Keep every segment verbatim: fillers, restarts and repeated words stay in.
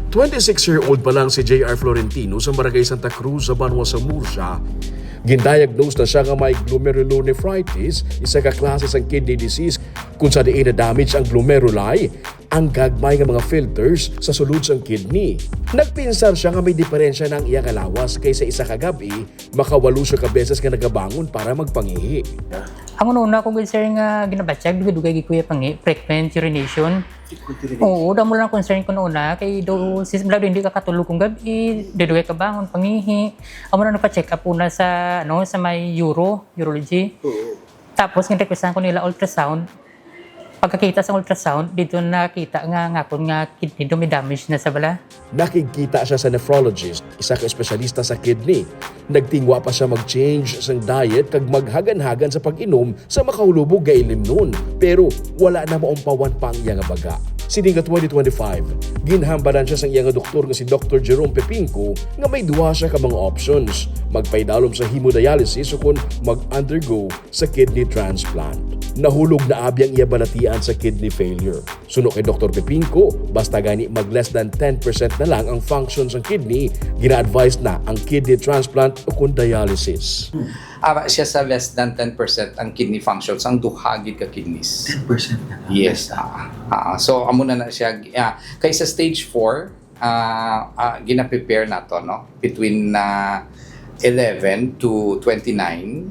Twenty-six-year-old pa lang si J R Florentino sa Barangay Santa Cruz sa Banwa sa Murcia. Gindiagnose na siya nga may glomerulonephritis, isa ka klase sang kidney disease kung sa diin na-damage ang glomeruli, ang gagmay nga mga filters sa sulod sang kidney. Nagpinsar siya nga may diferensya na ang iya nga lawas kay sa isa ka gab-i, makawalo siya ka beses nga nagabangon para magpangihi. Ang una-una ko gid, sir, nga ginabatyag, dugay-dugay gid ko iya pangi, frequent urination. Frequent urination. Oo, daw mo lang concern ko noon na kay do, sis, bala, hindi ka katulog kung gabi, dugay ka bangon, pangihi. Amo na nagpa-check up una sa, ano, sa may uro, urology. Oo. Tapos, gin-requestan ko nila ultrasound. Pagkakita sa ultrasound, dito nakita nga, nga akon nga kidney do may damage na sa bala. Nakigkita siya sa nephrologist, isa ka espesyalista sa kidney. Nagtingwa pa siya mag-change sang diet kag maghaganhagan sa pag-inom sa makahulubog nga ilimnon, pero wala na maumpawan pa ang iya nga baga. Sini nga twenty twenty-five, ginhambalan siya sang iya nga doktor nga si Doktor Jerome Pepinco nga may duha siya ka mga options, magpaidalom sa hemodialysis ukon mag-undergo sa kidney transplant. Nahulog na abi ang iya balatian sa kidney failure. Suno kay Doktor Pepinco, basta gani mag less than ten percent na lang ang function sang kidney, gina-advise na ang kidney transplant ukon dialysis. Ara siya sa less than ten percent ang kidney functions, ang duha gid ka kidneys. Ten percent na lang. Yes, ah, ah, so amo na na siya, ah, kay sa stage four, ah, ah, gina-prepare nato, no? Between, ah, eleven to twenty-nine,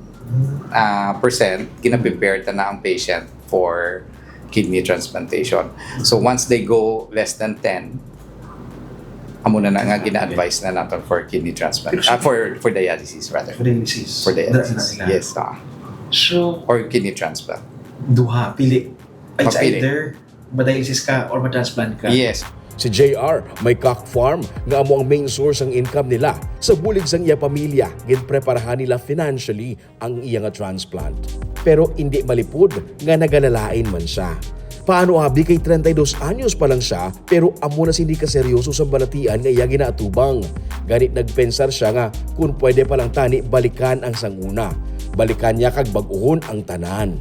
ah, percent, gina-prepare ta na ang patient for kidney transplantation. So once they go less than ten, amo na na nga gina-advise na nato for kidney transplant. Ah, for, for dialysis, rather. For dialysis. For dialysis. Dra-, dra-, dra-. Yes, ah. So, or kidney transplant. Duha, pili. It's Mapili. Either ma-dialysis ka or ma-transplant ka. Yes. Si J R may cock farm nga amo ang main source sang income nila. Sa bulig sang iya pamilya, ginpreparahan nila financially ang iya nga transplant. Pero indi malipod nga nagalalain man siya. Paano abi kay treinta y dos anyos pa lang siya, pero amo na sini kaseryoso sa balatian nga iya ginaatubang. Gani nagpensar siya nga kun pwede pa lang tani balikan ang sang una. Balikan niya kag bag-ohon ang tanan.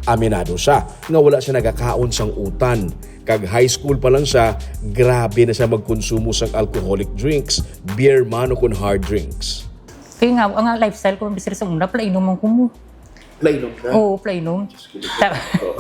Aminado siya nga wala siya nagakaon sang utan. Kag high school pa lang siya, grabe na siya magkonsumo sang alcoholic drinks, beer man ukon hard drinks. Kaya nga, ang lifestyle ko, bisir sa una, plainom ang kumo. Plainom na? Oo, plainom. Diyos ko, Diyos ko. Ta-, Oo.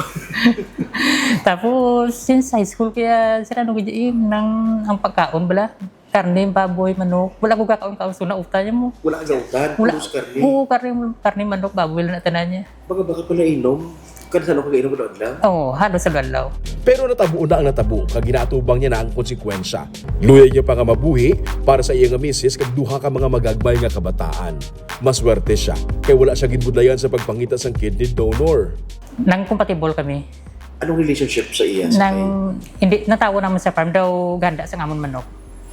Tapos, since high school, kaya sila nung gid nang ang pagkaon bala. Karne, baboy, manok. Wala ko kakaon-kaon, so nautan niya mo. Wala ka nautan? Wala. Puros karne? Oo, karne, karne, manok, baboy lang na tanan niya. Baka, baka pala inom. Kada sa ano ka gainom, ano adlaw? Oo, halos sa adlaw. Pero natabo na ang natabo, kag ginaatubang niya na ang konsekwensya. Luyag niya pa nga mabuhi para sa iya nga misis kag duha ka mga magagmay nga kabataan. Maswerte siya, kay wala siya ginbudlayan sa pagpangita sang kidney donor. Nang compatible kami. Anong relationship sa iya sa Nang kay hindi, natawo naman sa farm daw ganda sa ngamon manok.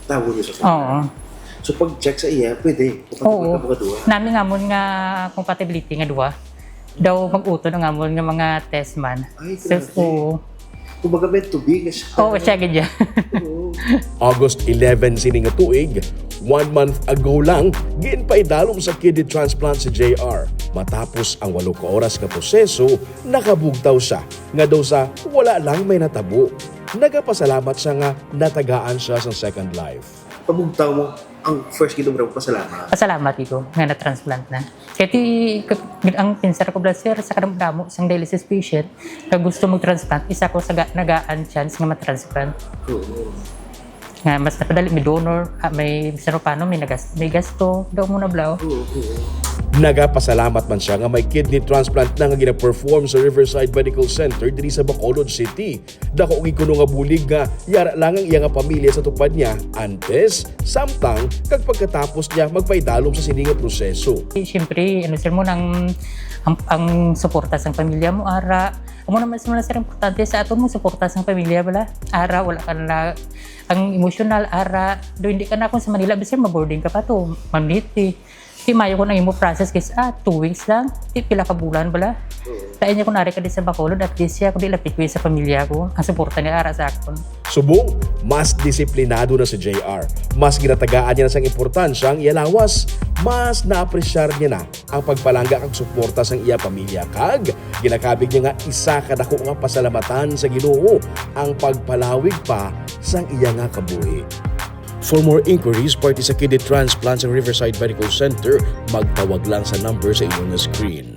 Tawo niyo sa farm? Oo. So, pag-check sa iya, pwede? Compatible Oo. Ka mga duha? Nami ngamon nga compatibility nga duha. Daw mag-utod ang ngamon nga mga test man. Ay, So, grabe. Oo. Kumbaga, meant to be nga siya. Oo, siya gid yan. Oo. August eleven sini nga tuig, one month ago lang, ginpaidalom sa kidney transplant si J R. Matapos ang walo ka oras nga proseso, nakabugtaw siya nga daw sa wala lang may natabo. Nagapasalamat siya nga natagaan siya sa second life. Pabugtaw mo ang first gid, obra mo, pasalamat. Pasalamat ito nga na-transplant na. Kaya ti, k-, ang pinsar ko, bala, sir, sa kadamo-damo sang dialysis patient nga gusto mag-transplant, isa ko sa ga-, nagaan chance nga ma-transplant. Oo. Nga mas napadali, may donor, ah, may, bisan pa paano, may nagas-, may gasto, daw mo na, bala. Oo, oo. Nagapasalamat man siya nga may kidney transplant na nga gina-perform sa Riverside Medical Center diri sa Bacolod City. Dako gid kuno nga bulig nga yara lang ang iya nga pamilya sa tupad niya antes, samtang, kag pagkatapos niya magpaidalom sa sini nga proseso. Siyempre, ano, sir, mo nang ang, ang suporta sang pamilya mo, ara. Amo naman, sir, mo na, sir, importante sa aton mo suporta sang pamilya, bala. Ara, wala ka na ang emosyonal, ara. Do, hindi ka na kung sa Manila, sir, maboarding ka pa to, Ma'am Liti. Di maayo ko ang imo process, guys, ah, two weeks lang. Di pila ka bulan bala. Kaya niya kung nari ka di sa Bacolod, at least siya, kung di lapit ko sa pamilya ko, ang suporta niya ara sa akon. Subong, mas disiplinado na si J R. Mas ginatagaan niya na sang importansya ang iya lawas. Mas naapresyar niya na ang pagpalangga kag suporta sang iya pamilya, kag ginakabig niya nga isa ka dako nga pasalamatan sa Ginoo ang pagpalawig pa sang iya nga kabuhi. For more inquiries, parte sa kidney transplant sa Riverside Medical Center, magtawag lang sa number sa inyo nga screen.